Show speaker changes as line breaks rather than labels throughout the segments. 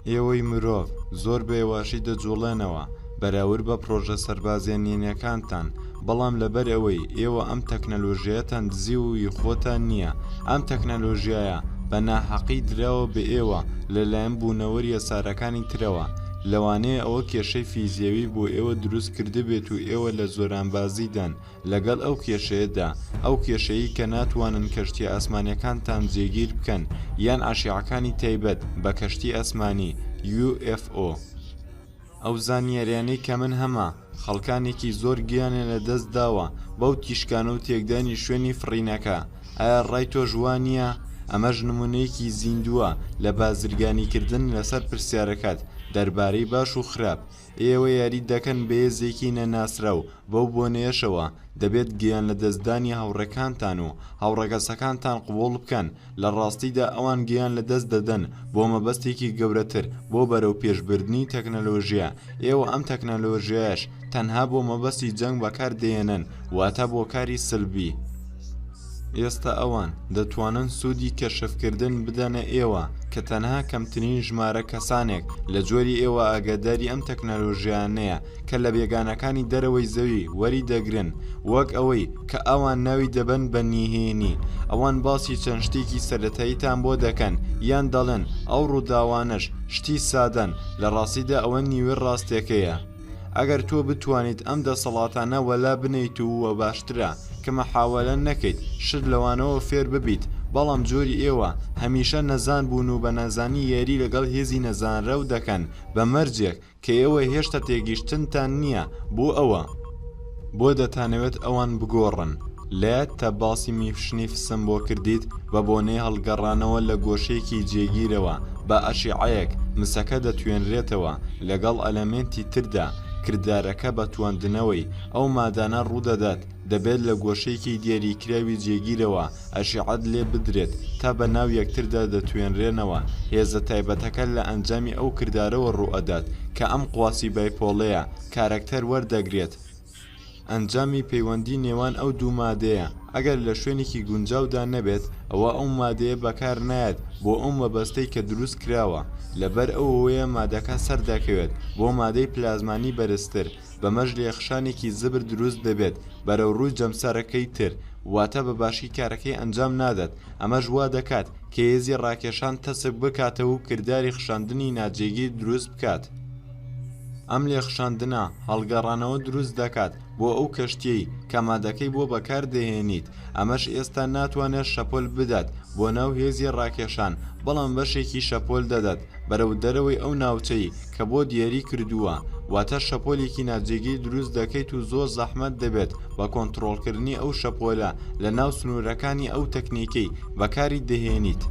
ئێوەی مرۆڤ زۆر بە هێواشی دەجوڵێنەوە بەراورد بە پڕۆژە سەربازیە نهێنیەکانتان، بەڵام لەبەر ئەوەی ئێوە ئەم تەکنەلۆژیایەتان دزیوە و هی خۆتان نییە، ئەم تەکنەلۆژیایە بە ناحەقی دراوە بە ئێوە لەلایەن بوونەوەریە سارەکانی ترەوە، لەوانەیە ئەوە کێشەی فیزیاوی بۆ ئێوە دروست کردبێت و ئێوە لە زۆرانبازیدان لەگەڵ ئەو کێشەیەدا، ئەو کێشەیەی کە ناتوانن کەشتیە ئاسمانیەکانتان جێگیر بکەن یان ئەشیعەکانی تایبەت بە کەشتی ئاسمانی، UFO. ئەو زانیاریانەی کە من هەمە، خەڵکانێکی زۆر گیانیان لە دەست داوە بەو تیشکانە و تێکدانی شوێنی فڕینەکە، ئایا ڕای تۆش وا نییە؟ ئەمەش نمونەیەکی زیندووە لە بازرگانیکردن لەسەر پرسیارەکەت دەربارەی باش و خراپ، ئێوە یاری دەکەن بە هێزێکی نەناسراو، بەو بۆنەیەشەوە دەبێت گیانلەدەستدانی هاوڕێکانتان و هاوڕەگەزەکانتان قبوڵ بکەن، لە ڕاستیدا ئەوان گیان لەدەست دەدەن بۆ مەبەستێکی گەورەتر، بۆ بەرەوپێشبردنی تەکنەلۆژیا، ئێوە ئەم تەکنەلۆژیایەش تەنها بۆ مەبەستی جەنگ بەکار دەهێنن، واتە بۆ کاری سلبی. ئێستا ئەوان دەتوانن سوودی کەشفکردن بدەنە ئێوە کە تەنها کەمترین ژمارە کەسانێک لە جۆری ئێوە ئاگاداری ئەم تەکنەلۆژیایانەیە کە لە بێگانەکانی دەرەوەی زەوی وەری دەگرن وەک ئەوەی کە ئەوان ناوی دەبەن بە نهێنی ئەوان باسی چەند شتێکی سەرەتاییتان بۆ دەکەن یان دەڵێن ئەو ڕووداوانەش شتی سادەن لە ڕاستیدا ئەوە نیوەی ڕاستیەکەیە. ئەگەر تۆ بتوانیت ئەم دەسەڵاتانە وەلا بنێیت و وە باشترە کە مەحاوەلە نەکەیت شت لەوانەوە فێر ببیت بەڵام جۆری ئێوە هەمیشە نەزان بوون و بە نەزانی یاری لەگەڵ هێزی نەزانراو دەکەن بە مەرجێک کە ئێوە هێشتا تێگەیشتنتان نییە بۆ ئەوە بۆ دەتانەوێت ئەوان بگۆڕن؟ لەیادتە باسی میفشنیفسم بۆ کردیت بە بۆنەی هەڵگەڕانەوە لە گۆشەیەکی جێگیرەوە بە ئەشیعەیەک مسەکە دەتوێنرێتەوە لەگەڵ ئەلەمێنتی تردا کردارەکە بە تواندنەوەی ئەو مادانە ڕوودەدات دەبێت لە گۆشەیەکی دیاریکراوی جێگیرەوە ئەشیعەت لێ بدرێت تا بە ناو یەکتردا دەتوێنرێنەوە هێزە تایبەتەکە لە ئەنجامی ئەو کردارەوە ڕووئەدات کە ئەم قواسی بایپۆڵەیە کارەکتەر وەردەگرێت. ئەنجامی پەیوەندی نێوان ئەو دوو مادەیە ئەگەر لە شوێنێکی گونجاودا نەبێت ئەوا ئەو مادەیە بەکار نایەت بۆ ئەو مەبەستەی کە دروست کراوە لەبەر ئەو هۆیە مادەکە سەردەکەوێت بۆ مادەی پلازمانی بەرزتر بەمەش لێخشانێکی زبر دروست دەبێت بەرەو ڕووی جەمسەرەکەی تر واتە بە باشی کارەکەی ئەنجام نادات ئەمەش وا دەکات کە هێزی ڕاکێشان تەسک بکاتەوە و کرداری خشاندنی ناجێگیر دروست بکات. ئەم لێخشاندنە هەڵگەڕانەوە دروست دەکات بۆ ئەو کەشتیەی کە مادەکەی بۆ بەکار دەهێنیت، ئەمەش ئێستا ناتوانێت شەپۆل بدات بۆ ناو هێزی ڕاکێشان بەڵام بەشێکی شەپۆل دەدات بەرەو دەرەوەی ئەو ناوچەی کە بۆ دیاری کردووە واتە شەپۆلێکی ناجێگیر دروست دەکەیت و زۆر زەحمەت دەبێت بە کۆنتڕۆڵکردنی ئەو شەپۆلە لە ناو سنوورەکانی ئەو تەکنیکەی بەکاری دەهێنیت.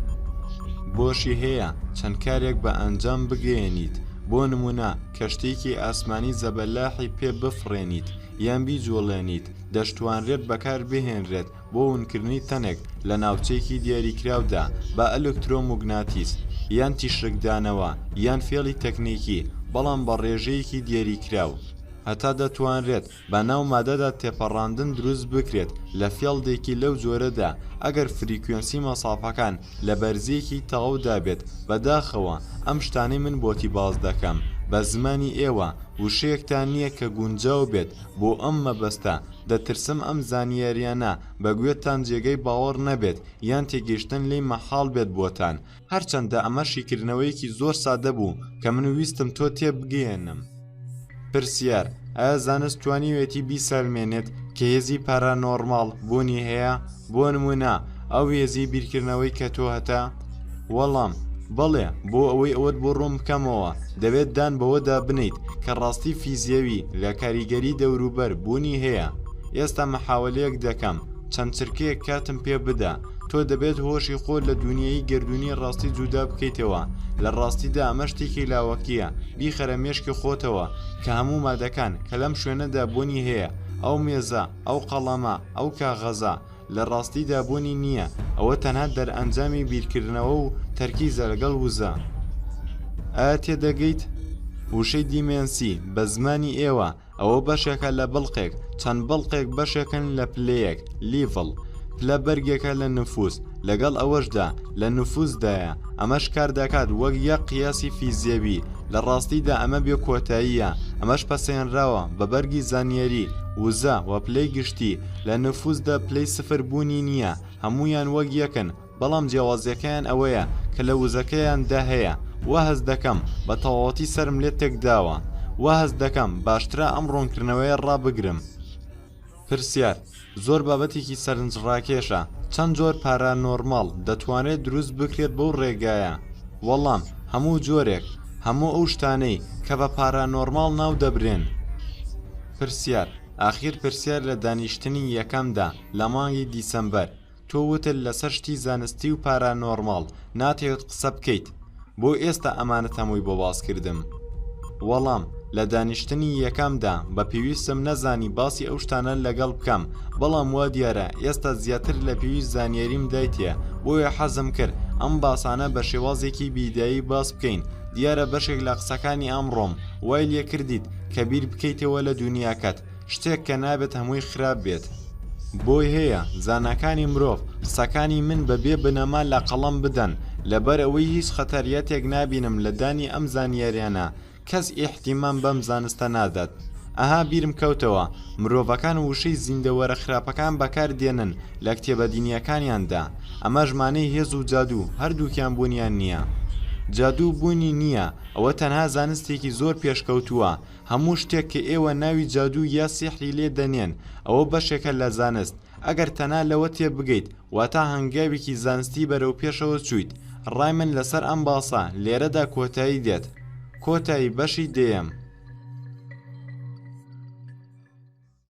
بۆشی هەیە چەند کارێک بە ئەنجام بگەیەنیت، بۆ نموونە کەشتییەکی ئاسمانی زەبەلاحی پێ بفڕێنیت یان بیجوڵێنیت، دەشتوانرێت بەکار بهێنرێت بۆ ونکردنی تەنێک لە ناوچەیەکی دیاریکراودا بە ئەلکترۆموگناتیس یان تیشکدانەوە یان فێڵی تەکنیکی بەڵام بە ڕێژەیەکی دیاریکراو. هەتا دەتوانرێت بە ناو مادەدا تێپەڕاندن دروست بکرێت لە فێڵدێکی لەو جۆرەدا ئەگەر فریکوێنسی مەسافەکان لە بەرزییەکی تەواودا بێت بەداخەوە ئەم شتانەی من بۆتی باس دەکەم بە زمانی ئێوە وشەیەکتان نییە کە گونجاو بێت بۆ ئەم مەبەستە دەترسم ئەم زانیاریانە بە گوێتان جێگەی باوەڕ نەبێت یان تێگەیشتن لێی مەحاڵ بێت بۆتان هەرچەندە ئەمە شیکردنەوەیەکی زۆر سادە بوو کە من ویستم تۆ تێبگەیەنم. پرسیار، ئایا زانست توانیوێتی بیسەلمێنێت کە هێزی پارانۆرماڵ بوونی هەیە؟ بۆ نموونە ئەو هێزی بیرکردنەوەی کە تۆ هەتە؟ وەڵام، بەڵێ، بۆ ئەوەی ئەوەت بۆ ڕوون بکەمەوە، دەبێت دان بەوەدا بنێیت کە ڕاستی فیزیەوی لە کاریگەری دەوروبەر بوونی هەیە. ئێستا مەحاوەلەیەک دەکەم، چەند چرکەیەک کاتم پێ بدە. تۆ دەبێت هۆشی خۆت لە دونیایی گەردوونی ڕاستی جودا بکەیتەوە، لە ڕاستیدا ئەمە شتێکی لاوەکییە، بیخەرە مێشکی خۆتەوە کە هەموو مادەکان کە لەم شوێنەدا بوونی هەیە، ئەو مێزە، ئەو قەڵەمە، ئەو کاغەزە، لە ڕاستیدا بوونی نییە، ئەوە تەنها دەرئەنجامی بیرکردنەوە و تەرکیزە لەگەڵ وزە. ئایا تێدەگەیت؟ وشەی دیمێنسی بە زمانی ئێوە، ئەوە بەشێکە لە بڵقێک، چەند بڵقێک بەشێکن لە پلەیەک، لیڤڵ. پلە بەرگێکە لە نفوس. لەگەڵ ئەوەشدا لە نفوزدایە، ئەمەش کار دەکات وەک یەک قیاسی فیزیەوی، لە ڕاستیدا ئەمە بێ کۆتاییە، ئەمەش پەسێنراوە بە بەرگی زانیاری، وزە، و پلەی گشتی، لە نفوزدا پلەی سفر بوونی نییە، هەموویان وەک یەکن، بەڵام جیاوازیەکەیان ئەوەیە کە لە وزەکەیاندا هەیە، وا هەست دەکەم بە تەواوەتی سەرم لێ تێکداوە، وا هەست دەکەم باشترە ئەم ڕوونکردنەوەیە ڕابگرم. پرسیار، زۆر بابەتێکی سەرنجڕاکێشە، چەند جۆر پارانۆرماڵ دەتوانرێت دروست بکرێت بەو ڕێگایە؟ وەڵام، هەموو جۆرێک، هەموو ئەو شتانەی کە بە پارانۆرماڵ ناو دەبرێن. پرسیار، ئاخیر پرسیار لە دانیشتنی یەکەمدا لە مانگی دیسەمبەر، تۆ وتت لەسەر شتی زانستی و پارانۆرماڵ ناتەوێت قسە بکەیت بۆ ئێستا ئەمانەت هەمووی بۆ باس کردم؟ وەڵام، لە دانیشتنی یەکەمدا بە پێویستم نەزانی باسی ئەو شتانە لەگەڵ بکەم بەڵام وا دیارە ئێستا زیاتر لە پێویست زانیاریم دایتێ بۆیە حەزم کرد ئەم باسانە بە شێوازێکی بیدایی باس بکەین دیارە بەشێک لە قسەکانی ئەمڕۆم وای لێکردیت کە بیر بکەیتەوە لە دونیاکەت شتێک کە نابێت هەمووی خراپ بێت. بۆی هەیە زاناکانی مرۆڤ قسەکانی من بە بێ بنەما لە قەڵەم بدەن، لەبەر ئەوەی هیچ خەتەریەتێک نابینم لە دانی ئەم زانیاریانە، کەس ئیهتیمام بەم زانستە نادات. ئەها بیرم کەوتەوە، مرۆڤەکان وشەی زیندەوەرە خراپەکان بەکار دێنن لە کتێبە دینیەکانیاندا، ئەمەش مانەی هێز و جادوو هەردووکیان بوونیان نیە. جادوو بوونی نیە، ئەوە تەنها زانستێکی زۆر پێشکەوتووە، هەموو شتێک کە ئێوە ناوی جادوو یا سیحری لێ دەنێن ئەوە بەشێکە لە زانست، ئەگەر تەنها لەوە تێبگەیت واتا هەنگاوێکی زانستی بەرەو پێشەوە چوویت، ڕای من لەسەر ئەم باسە لێرەدا کۆتایی دێت. کۆتایی بەشی دەیەم.